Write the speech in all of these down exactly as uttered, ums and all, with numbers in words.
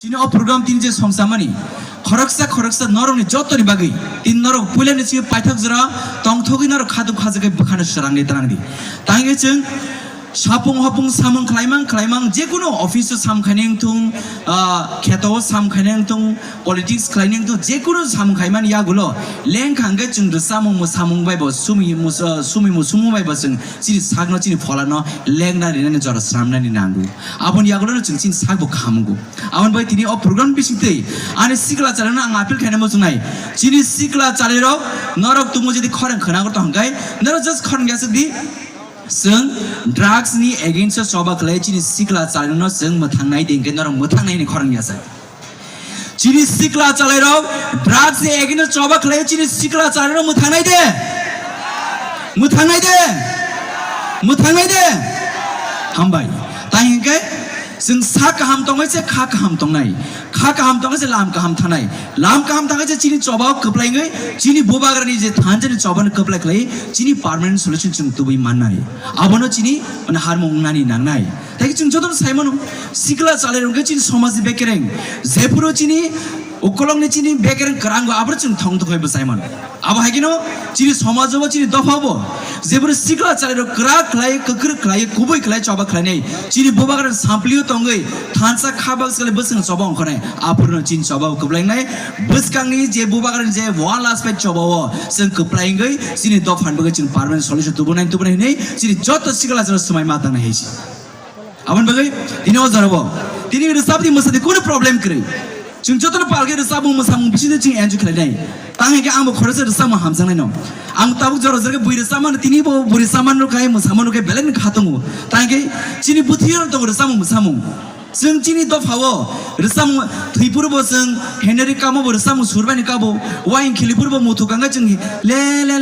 Chini o program tini je songsamani khoroksa khoroksa norokni jotoni bagwi tini norok puilani chini paithak jora tongthogwi norok khatung khajagwi bwkhano swrangwi twrangdi. Tangwi chwng sapung hopung samung khlaimang khlaimang jekunu office o sam khainai wngthung, ah, kheto o sam khainai wngthung, politics khlainai wngthung, jekunu samung khaimani yagulo lengkha hwnkhe chwng rwchapmung mwsamung bai bo sumi mus-, ah, sumi musumung bai bo chwng chini sakno chini pholano lengna rinani jora swnamnani nango. Aboni yagulono chwng chini sakbo khamungo. Aboni bai tini o program bisingtwi ani sikla chalairokno ang appeal khaina muchungnai. Chini sikla chalairok norok tumo jodi khorang khwna gorto hwnkhe norok just khorang yasakdi. Chwng drugs ni against o choba khlai chini sikla chalairokno chwng mwthangnai de hwnkhe norok mwthangnai ni khorang yasak. Chini sikla chalairok drugs ni against o choba khlai chini sikla chalairok mwthangnai de. Mwthangnai de. Mwthangnai de. Hambai. Tai hwnkhe chwng sa kaham tongnai se kha kaham tongnai. Kha kaham tongnai se lam kaham thanai. Lam kaham thanai se chini chobao kwplaingwi chini bubagrani je thanjani chobano kwplai khlai chini permanent solution chwng tubui mannai. Abono chini mane harmung wngnani nangnai. Tai chwng jotono sai mano sikla chalairok khe chini somajni bekereng. Jephuru chini ukolokni chini bekereng kwrango aboro chwng thong thok hai bo sai mano. Abo hai kheno chini somaj bo chini dopha bo jeboni sikla chalairok kwrak khlai kwkrwk khlai kubui khlai choba khlainai chini bubagrani samplio tongwi thansa kha baksa khlai bwswkno choba ongkhornai aphurno chini choba kwplainai bwskangni je bubagrani je one last fight choba o chwng kwplaingwi chini dophani bagwi chwng permanent solution tubunai tubunai hinwi chini joto sikla chalairok swmai ma tangnai hai se. Aboni bagwi tini o jorabo tini rwchapdi mwsadi kunu problem kwrwi. Chwng jotono palkhe rwchapmung mwsamung bisingtwi chwng enjoy khlainai. Tang hwnkhe angbo khoroksa rwchapmung hamjaknaino. Ang tabuk jora jora khe bui rwchapmano tini bo bui rwchapmano khe mwsamano khe belai no kha tongo. Tang hwnkhe chini bwthwio tongo rwchapmung mwsamung. Chwng chini dophao rwchapmung thwi phuru bo chwng Henry Kamo bo rwchapmung surbaini kabo. Waing khili phuru bo muthu kangkhe chwng le le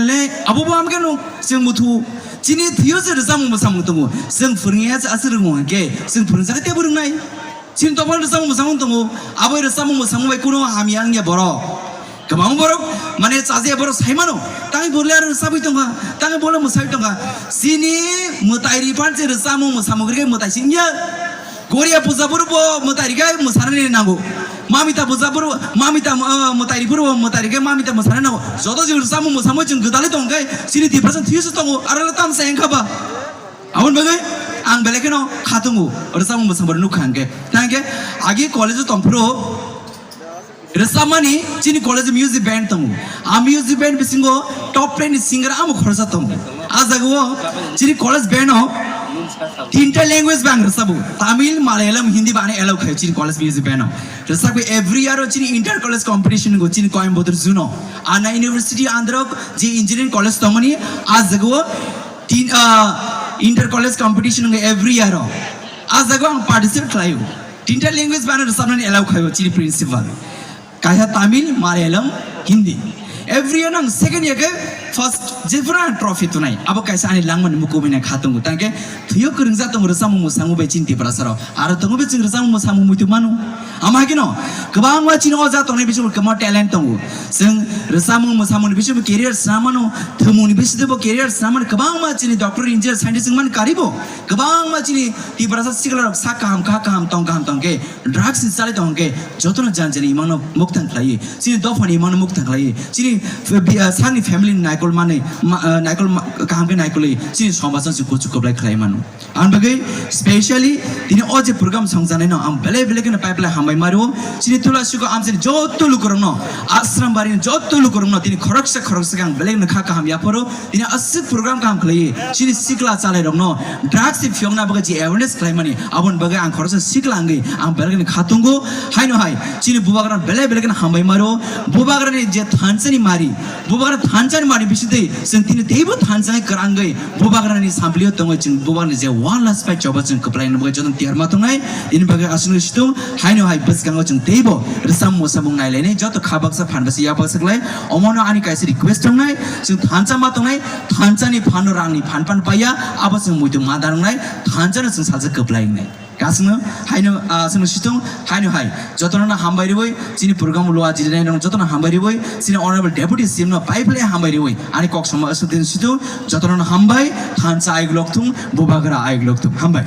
le abo bo amkhe no chwng muthu. Chini thwio se rwchapmung mwsamung tongo. Chwng phwrwngya se aswk rwngo hwnkhe chwng phwrwngsa khe teibo rwngnai. Chini dophano rwchapmung mwsamung tongo. Abo rwchapmung mwsamung bai kuno hamya wngya borok. Kwbangma borok mane chajakya borok sai mano. Tangwi bo le aro rwchapwi tongkha, tangwi bo le mwsai tongkha. Chini mwtai ri phan se rwchapmung mwsamung rwkhe mwtai singya. Goria puja phuru bo mwtai rikhe mwsanani nango. Mamita puja phuru, mamita, ah, mwtai ri phuru bo mwtai rikhe mamita mwsanani nango. Joto jil rwchapmung mwsamung chwng gwdalwi tongkhe chini depression thwio se tongo. Aro le tamsa wngkha ba. Aboni bagwi ang belai kheno kha tongo. Rwchapmung mwsamung nukha hwnkhe. Tangkhe agi college o tongphuru rwchapmani chini college music band tongo. A music band bisingo top ten ni singer amo khoroksa tongo. A jagao chini college band o tinta language bai ang rwchabo. Tamil, Malayalam, Hindi bai ano allow khaio chini college music band o. Rwchapwi every year o chini inter college competition go chini Coimbatore Zoo no. Anna University under o je engineering college tongmani a jagao tin, ah, inter college competition wngkha every year o. A jagao ang participate khlaio. Tinta language bai ano rwchapnani allow khaio chini principal. Kaisa Tamil, Malayalam, Hindi. Every year nang second year khe first jephuru ang trophy tunai. Abo kaisa ani langmani mukubi nai kha tongo. Tangkhe thwio kwrwngjak tongo rwchapmung mwsamung bai chini Tiprasa rok. Aro tongo bai chwng rwchapmung mwsamung muitu mano. Ama hai kheno kwbangma chini o jaga tongnai bisingo kwbangma talent tongo. Chwng rwchapmung mwsamungni bisingo career swnam mano, thwngmungni bisingo career swnam mano. Kwbangma chini doctor, engineer, scientist wngmani karibo. Kwbangma chini Tiprasa sikla rok sak kaham, kha kaham, tong kaham tongkhe drugs ni chalai tongkhe jotono jan jani imangno muktang khlaiwi, chini dophani imangno muktang khlaiwi, chini f-, bi-, ah, sakni family ni naikol manwi, ma-, ah, naikol ma-, kaham khe naikolwi chini somajno se kuchuk kwplai khlai mano. Ang bagwi specially tini o je program songjanai no ang belai belai kheno pai belai hambai mario. Chini Tulasiko amchini joto lukurokno, Ashram bari ni joto lukurokno tini khoroksa khoroksa khe ang belai kheno kha kaham yapharo. Tini aswk program kaham khlaiwi chini sikla chalairokno drugs ni phiyokna bagwi je awareness khlaimani aboni bagwi ang khoroksa sikla wngwi ang belai kheno kha tongo. Haino hai chini bubagrano belai belai kheno hambai mario. Bubagrani je thansani mari, bubagra thansani mari bisingtwi chwng tini teibo thansa kwrangwi bubagrani samplio tongwi chwng bubagrani je one last fight choba chwng kwplaina bagwi jotono tiyar ma tongnai. Ini bagwi aswkno situng haino hai bwskango chwng teibo rwchapmung mwsamung nailainai joto kha baksa phan baksa yak baksa khlai. Omono ani kaisa request tongnai, chwng thansa ma tongnai, thansani phano rangni phan phan paiya, abo chwng muitu ma da wngnai, thansano chwng salsa kwplai wngnai. Kasungno haino, ah, chwngno situng haino hai jotono hambai riwi chini program lua jirinai nong jotono hambai riwi chini honorable deputy C M no pai phlai hambai riwi ani kok sama aswk din situng jotono hambai, thansa aigulok thung, bubagra aigulok thung, hambai.